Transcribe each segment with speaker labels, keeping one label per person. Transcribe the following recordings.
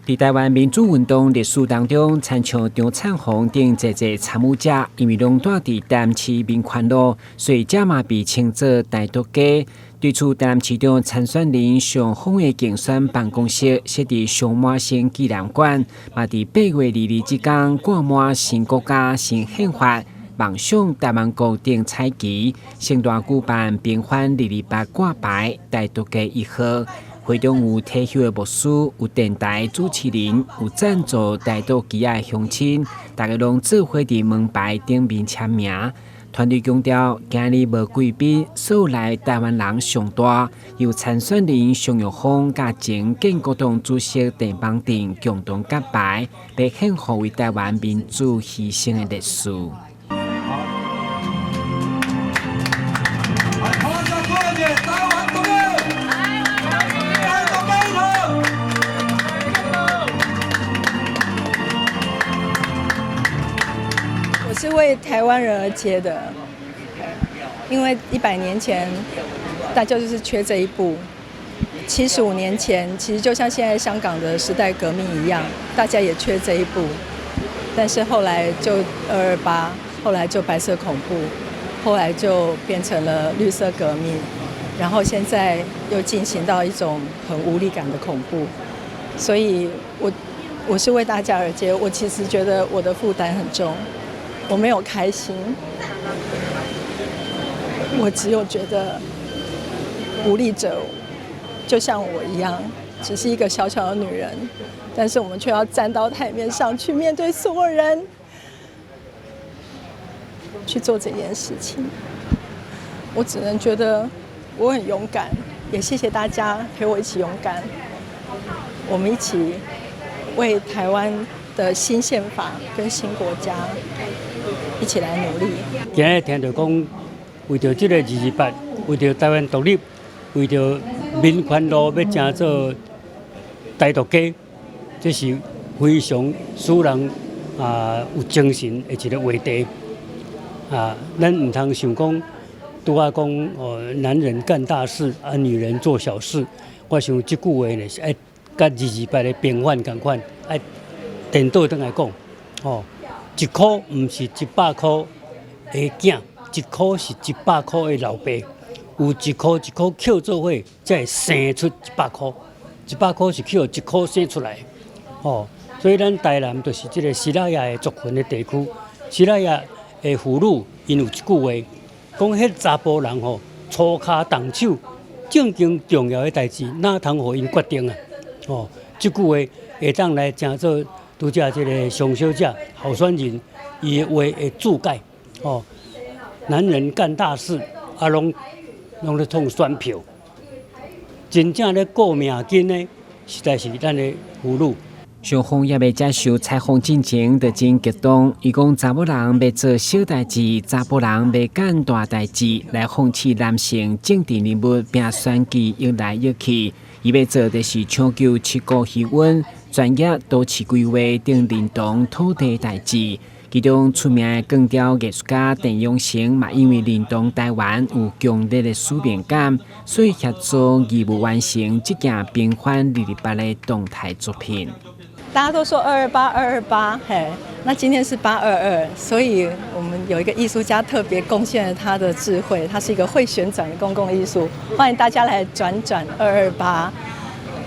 Speaker 1: 佇台灣民主運動歷史當中，親像張燦鴻等濟濟參與者，因為攏住佇台南市民權路，所以這嘛被稱做台獨街。對此，台南市長參選人尚方的競選辦公室設佇尚滿生紀念館，嘛佇8月22這工掛滿新國家、新憲法、夢想台灣國等彩旗，盛大舉辦平反二二八掛牌台獨街1號。會中有退休的牧師，有電台主持人，有贊助台獨旗仔的鄉親，大家攏做伙佇門牌頂面簽名。團隊強調，今日無貴賓，所有來台灣人上大。由參選人尚玉鳳佮前建國黨主席鄭邦定共同揭牌，欲獻予為台灣民主犧牲的烈士。
Speaker 2: 我是為台灣人而接的，因為100年前大家就是缺這一步。75年前，其實就像現在香港的時代革命一樣，大家也缺這一步。但是後來就228，後來就白色恐怖，後來就變成了綠色革命，然後現在又進行到一種很無力感的恐怖。所以我是為大家而接，我其實覺得我的負擔很重。我沒有開心，我只有覺得無力者就像我一樣，只是一個小小的女人，但是我們卻要站到台面上去面對所有人，去做這件事情。我只能覺得我很勇敢，也謝謝大家陪我一起勇敢，我們一起為台灣的新憲法跟新國家一起來努力。
Speaker 3: 今日聽著講，為著這個228，為著台灣獨立，為著民權路欲成做台獨街，這是非常使人啊有精神的一個話題。啊，咱毋通想講，拄仔講哦，男人幹大事，啊，女人做小事。我想這句話呢，是愛佮228的平反仝款，愛顛倒轉來講，吼。一箍毋是100箍的囝，一箍是100箍的老爸。有一箍一箍抾做伙，才會生出一百箍。100箍是去予一箍生出來，吼。所以咱台南就是這個西拉雅的族群的地區。西拉雅的婦女，𪜶有一句話，講彼查埔人吼，粗跤重手，正經重要的代誌，哪通予𪜶決定啊？吼，這句話會當來成做。拄才這個尚小姐候選人，伊的話會注解，吼，男人幹大事，啊，攏咧創選票，真正咧顧命根的，實在是咱的婦女。
Speaker 1: 尚方猶未接受採訪進前就真激動，伊講查某人欲做小代誌，查埔人欲幹大代誌，來放棄男性政治人物拼選舉搖來搖去，伊欲做的是搶救七股漁塭、專業都市規劃等認同土地代誌。其中出名的根雕藝術家鄭永成嘛，因為認同台灣有強烈的使命感，所以協助義務完成這件平反228的動態作品。
Speaker 2: 大家都說228228，嘿，那今天是822，所以我們有一個藝術家特別貢獻了他的智慧，他是一個會旋轉的公共藝術，歡迎大家來轉轉二二八。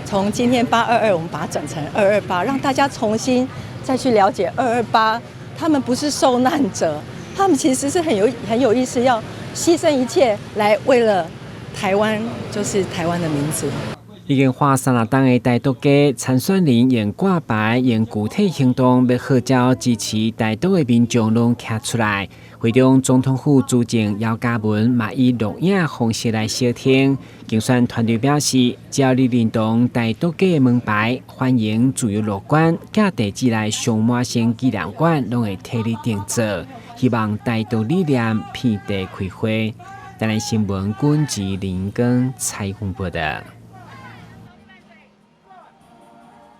Speaker 2: 從今天822，我們把它轉成二二八，讓大家重新再去了解二二八。他們不是受難者，他們其實是很有意思，要犧牲一切來為了台灣，就是台灣的名字。
Speaker 1: 已經畫36冬的台獨街參選人用掛牌、用具體行動，欲號召支持台獨的民眾攏徛出來。會中總統府資政姚嘉文嘛以錄影方式來相挺。競選團隊表示，只要你認同台獨街的門牌，歡迎自由樂觀，寄地址來尚滿生紀念館，攏會替你訂做。希望台獨理念遍地開花。台南新聞軍事林根採訪報道。